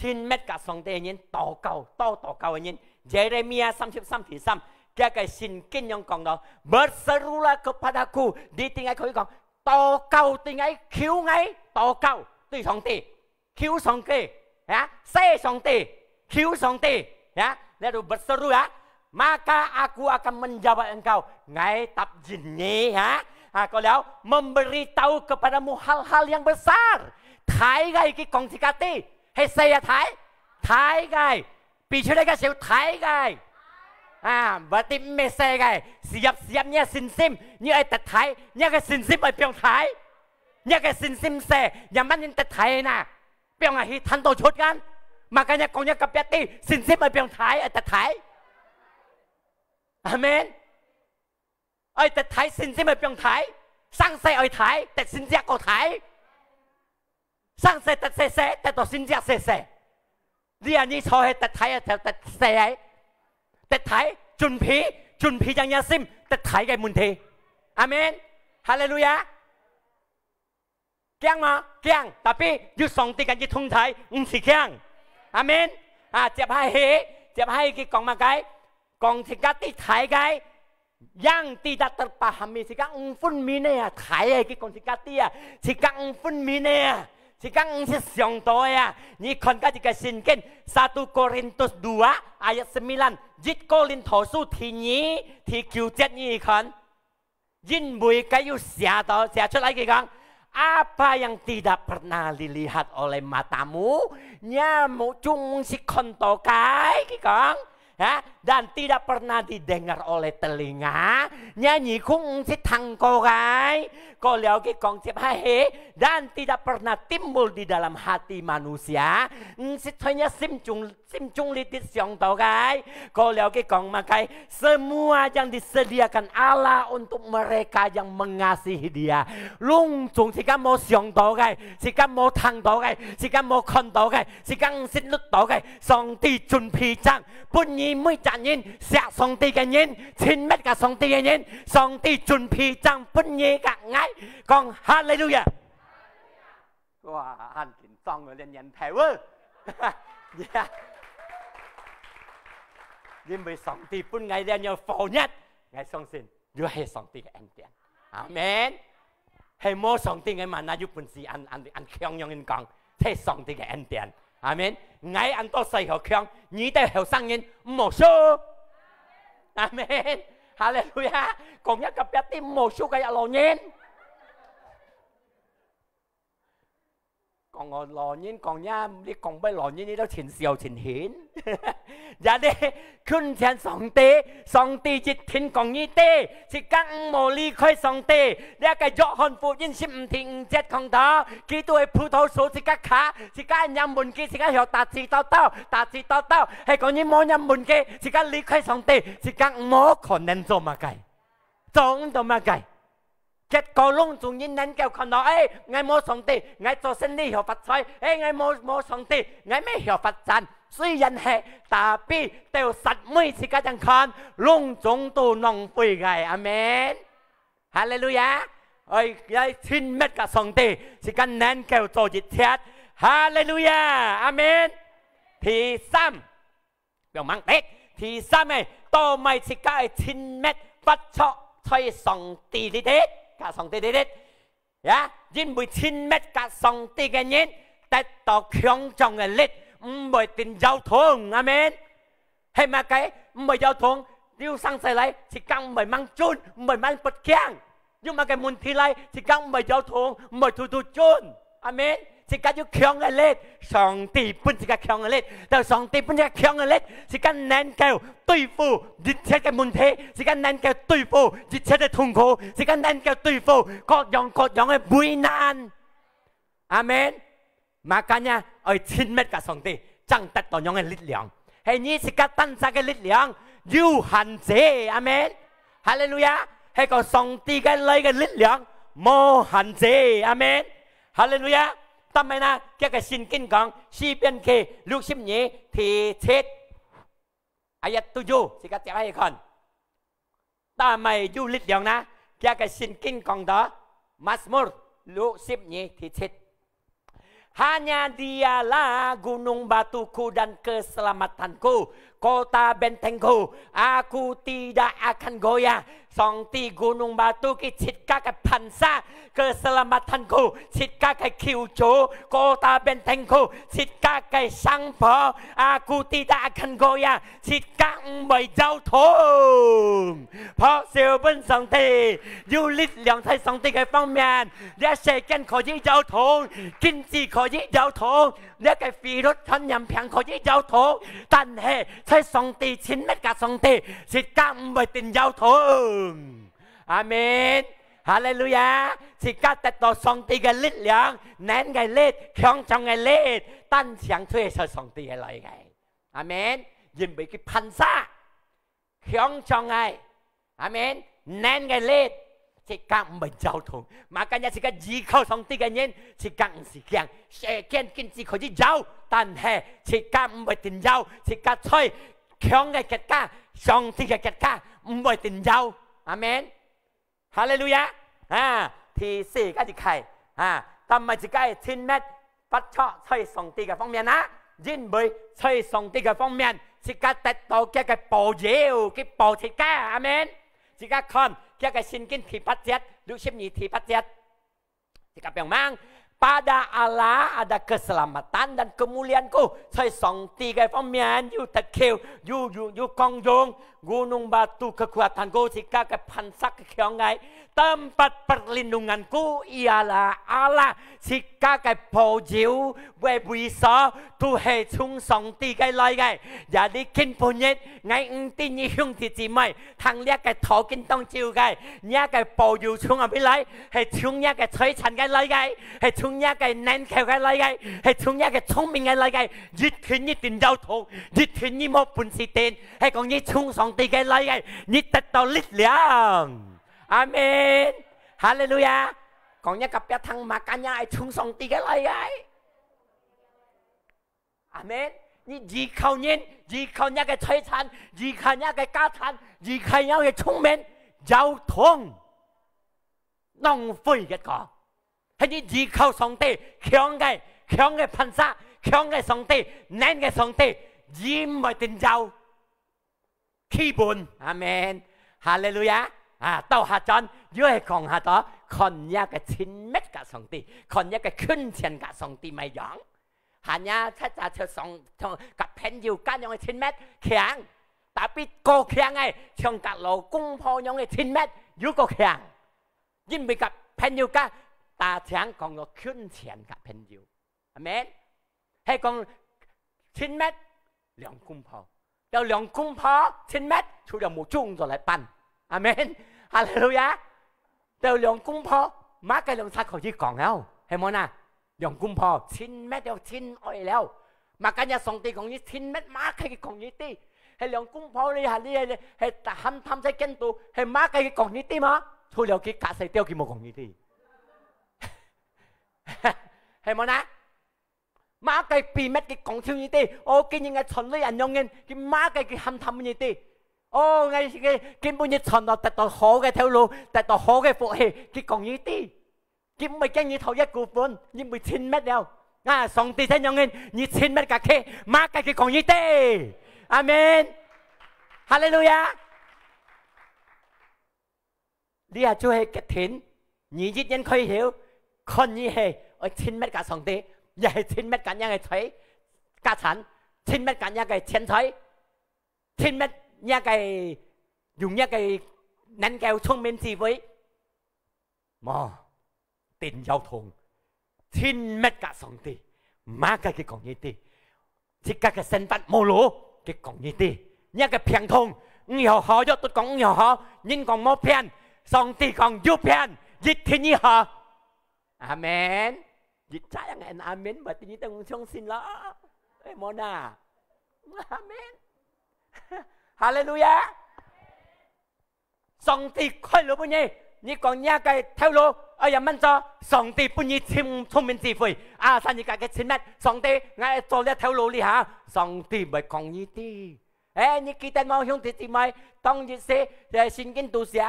親密甲上帝个人，禱告，多禱告个人，Yeremia三十三第三，佢个聖經仰講到：「Berserulah kepada-Ku」，你對𠊎可以講，禱告，對𠊎求𠊎禱告，對上帝。 求上帝，啊，謝上帝，求上帝，啊，lalu berseru，啊，maka Aku akan menjawab engkau，𠊎答應你，啊，啊，過了，memberitahu kepadamu hal-hal yang besar，大个佢講自家知，係細个大，大个，比出來个小大个，啊，berarti毋係細个，siap-siap你个信心，你愛得大，你个信心愛放大，你个信心細，也毋能得大呢。 放下去，攤到出間。Makanya講若隔壁知，信心愛放大，愛得大。阿門。愛得大，信心愛放大。生世愛大，得神蹟過大。生世得細細，得到神蹟細細。你啊，你坐係得大啊，得，得細个。得大，準備，準備將若心，得大个問題。阿門。哈利路亞。 驚嗎？驚，tapi有上帝跟佢同在，毋使驚。阿門。啊，接下去，接下去佢講麼个？講自家知大个，yang tidak terpahami，自家毋分明个啊，大个，佢講自家知啊，自家毋分明个啊，自家毋識想到个啊。你看該一个聖經，satu Korintus dua ayat sembilan，一哥林多書第二第九節，你看。 因為佢有寫到，寫出來佢講，apa yang tidak pernah dilihat oleh matamu，若目珠毋識看到个，佢講，啊，dan tidak pernah didengar oleh telinga，若耳空毋識聽過个，過了佢講接下去，dan tidak pernah timbul di dalam hati manusia，毋識在若心中 心中裡底想到个，過了佢講麼个？Semua yang disediakan Allah untuk mereka yang mengasihi Dia，攏總自家無想到个，自家無聽到个，自家無看到个，自家毋識錄到个，上帝準備正分你每隻人，惜上帝个人，親密个上帝个人，上帝準備正分你个𠊎。講哈利路亞！哇，恁緊張啊，這年頭啊！呀，因為上帝分𠊎這樣火熱，𠊎相信又係上帝个恩典。阿門。係無上帝个mana有本事恁，恁，恁強樣人講，係上帝个恩典。阿門。𠊎恁多歲好強，你兜後生人毋好輸。阿門。哈利路亞。講若隔壁知毋好輸个老人。講𠊎老人講呀，你講分老人，你都盡笑盡興。也你近前上帝，上帝一定講你知，自家毋好離開上帝。這个約翰福音十五第五節講到，基督係葡萄樹，自家卡，自家念問佢，自家曉打字到到，打字到到，係講你無念問佢，自家離開上帝，自家毋好可能做麼个，做毋到麼个。 結果攏總人能夠看到，哎，𠊎無上帝，𠊎做生理曉發財，哎，𠊎無，無上帝，𠊎乜曉發展。雖然係，tapi到煞尾自家正看，攏總都浪費个。阿門。哈利路亞！愛，愛親密个上帝，自家能夠做一切。哈利路亞！阿門。第三， 毋好忘記。第三个，做麼个自家个親密發著在上帝裡頭，佮上帝裡頭。呀，因為親密佮上帝个人得到強壯个力，毋會定搖動。阿門。係麼个毋會搖動？有生出來，自家毋會吂顫，毋會吂發驚。 有麼个問題來，自家毋會搖動，毋會突突顫。阿門。自家有強个力，上帝分自家強个力，到上帝分自家強个力，自家能夠對付一切个問題，自家能夠對付一切个痛苦，自家能夠對付各樣各樣个危難。阿門。 Makanya，愛親密佮上帝，正得到恁樣个力量。係你自家單儕个力量有限制。阿門。哈利路亞！係个上帝个來个力量無限制。阿門。哈利路亞！但係呢，厥个聖經講，詩篇記六十二第七，ayat tujuh，自家接下去看。 但係有力量呢？厥个聖經講到，Mazmur六十二第七。Hanya Dialah gunung batuku dan keselamatanku, kota bentengku, aku tidak akan goyah. 上帝gunung batu佢自家个磐石，keselamatanku，自家个救主，kota bentengku，自家个城堡，aku tidak akan goyah。 自家毋會搖動。拍手分上帝，有力量在上帝个方面。這世間可以搖動，經濟可以搖動，這个virus傳染病可以搖動，但係在上帝，親密佮上帝，自家毋會定搖動。阿門。哈利路亞！自家得到上帝个力量，能个力，強壯个力，單淨就係在上帝个來个。 阿門。因為佢磐石強壯个，阿門，能个力，自家毋會搖動。Makanya自家依靠上帝个人，自家毋使驚。世間經濟可以搖，但係自家毋會定搖，自家在強个國家，上帝个國家，毋會定搖。阿門。 哈利路亞！啊，第四个一開，啊，但係自家个親密發著在上帝个方面啊，因為在上帝个方面，自家得到厥个保佑，佢保自家，阿門。自家看，厥个聖經第八節，六十二第八節，自家放吂，Pada Allah ada keselamatan dan kemuliaanku，在上帝个方面有得救，有，有，有光榮。Gunung batu kekuatanku，自家个磐石个強个。Tempat perlindunganku ialah Allah，自家个保佑个位所，都係從上帝个來个。也你今晡日，𠊎毋知你兄弟姊妹， 聽這个道經當晝个，若个保佑從哪位來？係從若个財產个來个，係從若个能夠个來个，係從若个聰明个來个，一定一定搖動，一定你無本事定，係講你從上帝个來个，你得到力量。阿門。哈利路亞。講若隔壁聽，makanya係從上帝个來个。 阿門。你依靠人，依靠若个財產，依靠若个家產，依靠若个聰明，搖動，浪費結果。係你依靠上帝，強个，強个磐石，強个上帝，能个上帝，佢毋會定搖。 企穩。阿門。哈利路亞。啊，到下轉，又係講下到，看若个親密佮上帝，看若个近前佮上帝麼樣。Hanya自家就上，像佮朋友恁樣个親密，強。Tapi過強个，像佮老公婆樣个親密，又過強。因為佮朋友个，單淨講到近前个朋友。阿門。係講親密兩公婆，有兩公婆親密，除了無種族來辦。阿門。哈利路亞。有兩公婆，麼个兩儕可以講了，係無呢？兩公婆親密了，親愛了。麼个呀，上帝講你親密，麼个佢講你知，係兩公婆你還你係係談談在間肚，係麼个佢講你知嗎？除了佢假死掉，佢無講你知。係無呢？麼个秘密佢講出你知？哦，今日𠊎賺鐳恁樣个，佢麼个佢喊探你知？哦，𠊎个今晡日賺到得到好个頭路，得到好个福氣，佢講你知。佢毋會驚你討一股份，因為親密了。啊，上帝在樣个，你親密甲佢，麼个佢講你知？阿門。哈利路亞。 這就係決定，你一年開口，看你係愛親密甲上帝，也係親密甲若个財、家產，親密甲若个錢財，親密若个用若个能夠聰明智慧。無，定要同親密甲上帝，麼个佢講你知。 自家个生活無路，佢講你知。若个病痛，毋曉好，藥都講毋曉好，人講無騙，上帝講有騙，一定有好。阿門。一隻人喊阿門，berarti你等相信咯。哎，無哪？阿門。哈利路亞。 上帝開路分你，你講若个頭路，哎呀，慢做，上帝分你聰，聰明智慧，啊，生你家个親密，上帝，𠊎愛做這頭路哩哈，上帝會講你知。哎，你記得無，兄弟姊妹？當日時，呃，聖經都寫，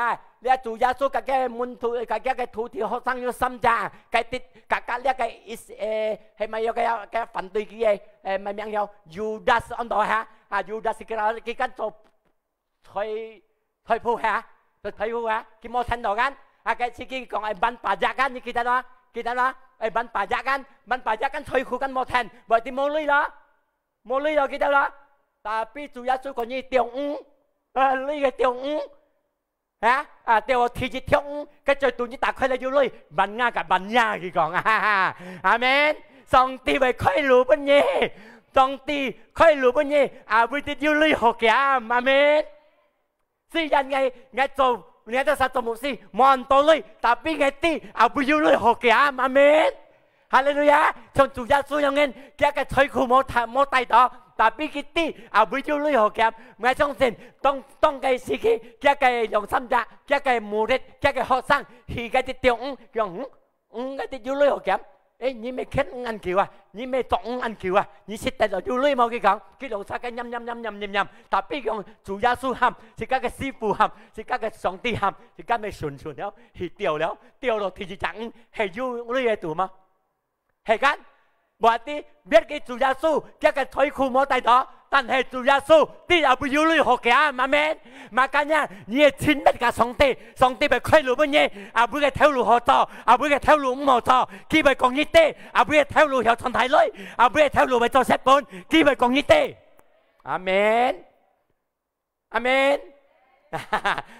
這主耶穌佢个門徒，佢个徒弟學生有三隻，佢知，佢，佢這个意思，呃，係咪有个，个反對佢个，呃，麼名叫Yudas安到哈？啊，Yudas佢，佢敢做 財，財富哈，財富哈，佢無聽到kan？啊，該時佢講愛辦pajak kan，你記得嗎？記得嗎？愛辦pajak kan，辦pajak kan，財富kan無聽，berarti無鐳咯，無鐳咯，記得咯。Tapi主耶穌講你中五，啊，鐳个中五，啊，啊，中第一中五，該最多你打開來有鐳，banyak甲banyak，佢講，哈哈，阿門。上帝會開路分你，上帝開路分你，啊，會得有鐳好減，阿門。 雖然𠊎，𠊎做，𠊎做啥做牧師，無恁多鐳，tapi𠊎知，啊，會有鐳好減，阿門。哈利路亞！像主耶穌樣个，佢个財庫無帶，無帶到，tapi佢知，啊，會有鐳好減。𠊎相信，當，當个時期，佢个兩三隻，佢个murid，佢个學生，去个地中，用，嗯，嗯，該地有鐳好減。 誒，你乜欠五恁久啊？你乜做五恁久啊？你識得了有鐳無？佢講，佢兩儕个念念念念念念，tapi講主耶穌喊，自家个師傅喊，自家个上帝喊，自家乜順順了，去掉了，掉了第一隻五，係有鐳个堵嗎？係kan？Berarti，別个主耶穌，佢个財庫無帶到，但係主耶穌，知也會有鐳好減，阿門。Makanya，你愛親密甲上帝，上帝會開路分你，也會个頭路好做，也會个頭路毋好做，佢會講你知，也會个頭路曉賺大鐳，也會个頭路會做蝕本，佢會講你知。阿門，阿門，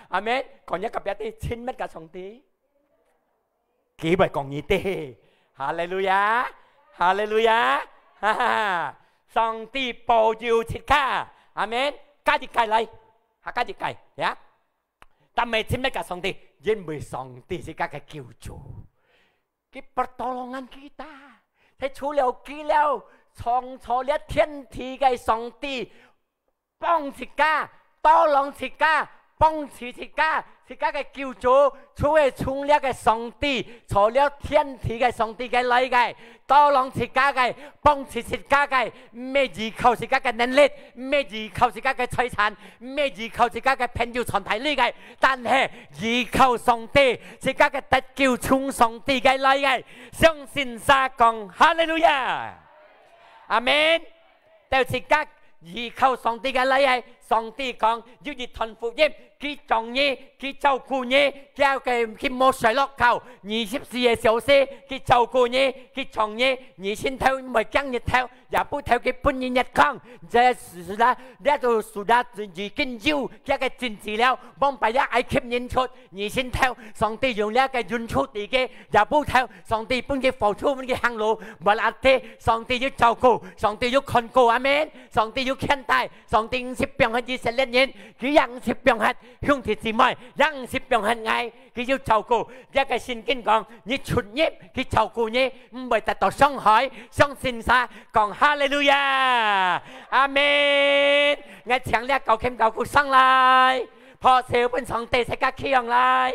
阿門。講一個別个，親密甲上帝，佢會講你知。哈利路亞，哈利路亞，哈哈，上帝保佑自家，阿門。加一個來，哈，加一個，呀。 但係親密甲上帝，因為上帝自家个救主。佢pertolongan kita，係除了佢了，創造這天地个上帝，幫自家，tolong自家，幫助自家，自家个救主，就係從這个上帝，造了天地个上帝个來个。 tolong自家个，幫助自家个，毋係依靠自家个能力，毋係依靠自家个財產，毋係依靠自家个朋友傳大鐳个，但係依靠上帝，自家个得救從上帝个來个，相信儕講哈利路亞，阿門。到自家依靠上帝个來个，上帝講有一段福音，佢掌你，佢照顧你，佢个，佢無睡落覺，二十四个小時，佢照顧你，佢掌你，你心頭毋會驚日頭，夜晡頭佢分你日光。這係啦，這就係啦，已經有佢个真資料，往擺這埃及人出，你心頭，上帝用這个運出地个，夜晡頭，上帝分佢好處，分佢行路，無啦忒，上帝有照顧，上帝有看顧，阿們。上帝有牽帶，上帝毋識放忒以色列人，佢也毋識放忒 兄弟姊妹，也毋識放忒𠊎，佢有照顧。這个聖經講，你出入，佢照顧你，毋會得到傷害。相信啥？講哈利路亞，阿們。𠊎請這教琴教鼓上來，拍手分上帝，自家企䟘來。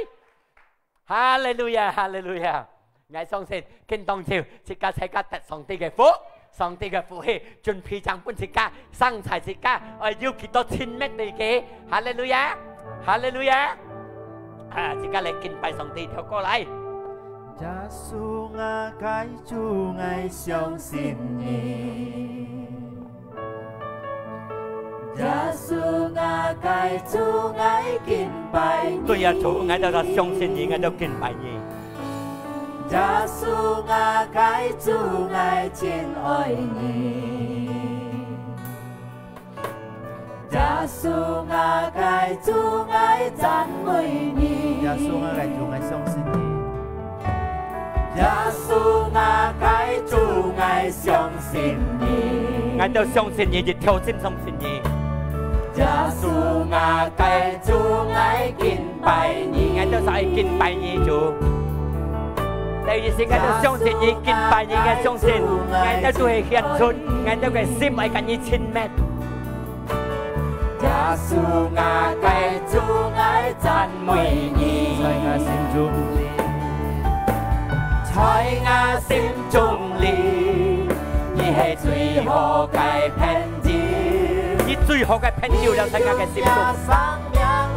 哈利路亞，哈利路亞。 𠊎相信，今當晝，自家大家得上帝个福，上帝个福氣，準備正分自家，生在自家，愛有幾多親密對佢。哈利路亞，哈利路亞！啊，自家來敬拜上帝，一條歌來。耶穌啊，𠊎个主，𠊎相信你。 耶穌啊，𠊎个主，𠊎敬拜你。對呀，主，𠊎兜相信你，𠊎兜敬拜你。耶穌啊，𠊎个主，𠊎真愛你。耶穌啊，𠊎个主，𠊎讚美你。耶穌啊，𠊎个主，𠊎相信你。 耶穌啊，𠊎个主，𠊎相信你。𠊎兜相信你，一條心相信你。耶穌啊，𠊎个主，𠊎敬拜你。𠊎兜儕敬拜你，主。第一時間就相信你，敬拜你，𠊎相信，𠊎兜就會顯出，𠊎兜个心愛跟你親密。 耶穌啊，𠊎个主，𠊎讚美你。在𠊎心中裡，在𠊎心中裡，你係最好个朋友。你最好个朋友了，在𠊎个心中。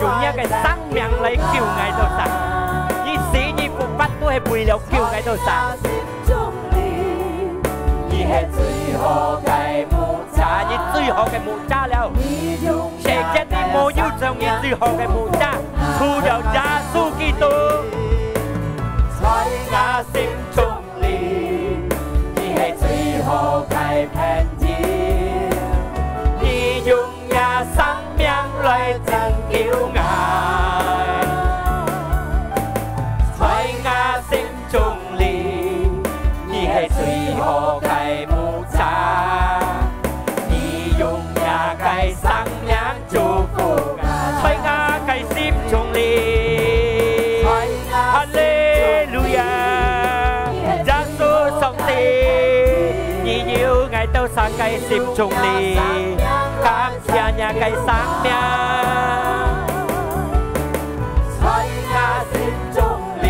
用你个生命來救𠊎兜儕。你死你復活都係為了救𠊎兜儕。 你係最好个牧者。啊，你最好个牧者了。世界裡無有像你最好个牧者，除了耶穌基督。在𠊎心中裡，你係最好个朋友。你用 你个生命來拯救𠊎。在𠊎心中裡，你係最好个牧者。你用你个生命祝福𠊎。在𠊎个心中裡，哈利路亞！耶穌上帝，你有𠊎兜儕个心中裡。 感謝你个生命。在𠊎心中裡，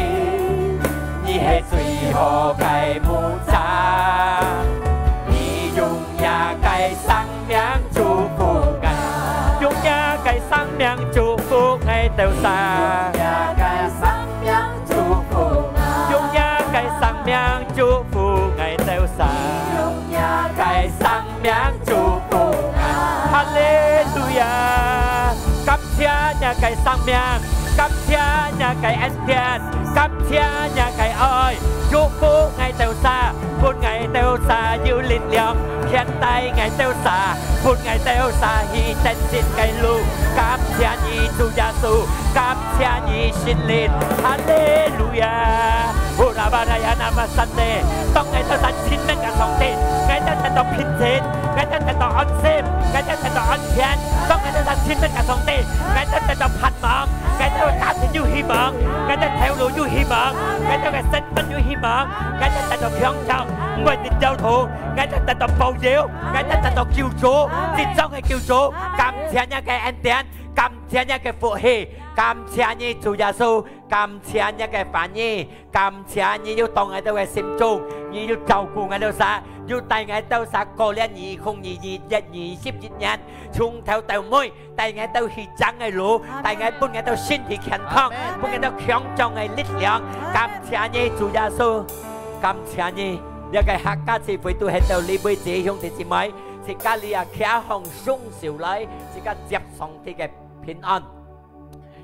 你係最好个牧者。你用你个生命祝福𠊎，用你个生命祝福𠊎兜儕。用你个生命祝福𠊎，用你个生命祝福𠊎兜儕。用你个生 命祝福𠊎。哈利路亞！感謝你个生命，感謝你个恩典，感謝你个愛，祝福𠊎兜儕，分𠊎兜儕有力量，牽帶𠊎兜儕，分𠊎兜儕去得勝个路。感謝你，主耶穌，感 謝你，聖靈。哈利路亞！Hurabadaya nama sante。當𠊎兜儕親密个上帝，𠊎兜得到平靜，𠊎兜得到安心，𠊎兜得到安全。當𠊎兜儕親密个上帝，𠊎兜得到盼望，𠊎兜个家庭有希望，𠊎兜頭路有希望，𠊎兜个生活有希望，𠊎兜得到強壯，毋會跌倒倒，𠊎兜得到保佑，𠊎兜得到救主，真正个救主。感謝你个恩典，感謝你个福氣，感謝你，主耶穌。 感謝你个話語，感謝你有到𠊎兜个心中，你有照顧𠊎兜儕，有帶𠊎兜儕過了二零二一年二十一年，從頭到尾，帶𠊎兜去正个路，阿們。帶𠊎，分𠊎兜身體健康，阿們。分𠊎兜強壯个力量。阿們。感謝你，主耶穌，感謝你。這个客家聚會都係到這位止，兄弟姊妹，自家這下擎䟘雙手來，自家接上帝个平安。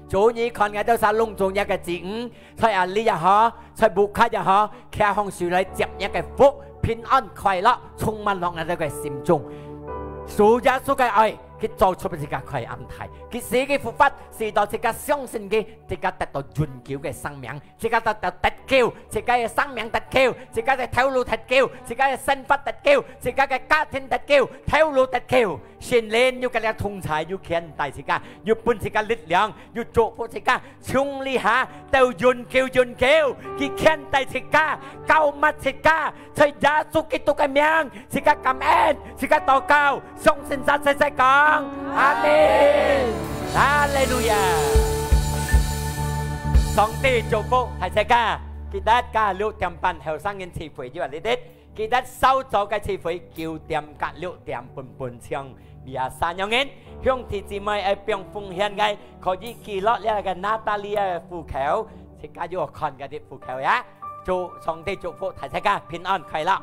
主你看𠊎兜儕攏總若个子女，在這裡也好，在屋下也好，擎䟘手來接若个福，平安快樂，充滿落𠊎兜个心中。主耶穌个愛，佢做出自家開安泰，佢死佢復活，使到自家相信佢，自家得到永久个生命，自家得到得救，自家个生命得救，自家个頭路得救，自家个生活得救，自家个家庭得救，頭路得救。聖靈又佮你同在，又牽帶自家，又分自家力量，又祝福自家，從這下到永久永久，佢牽帶自家，膏抹自家，在耶穌基督个名，自家感恩，自家禱告，相信儕齊齊講，阿門。哈利路亞！上帝祝福大自家，記得今六點半後生人聚會有啊，你兜。 記得韶早个聚會九點佮六點本本像biasa樣仔，兄弟姊妹愛放奉獻个，可以記錄這个Natalia个戶口，自家有看該兜戶口呀。祝上帝祝福大自家平安快樂。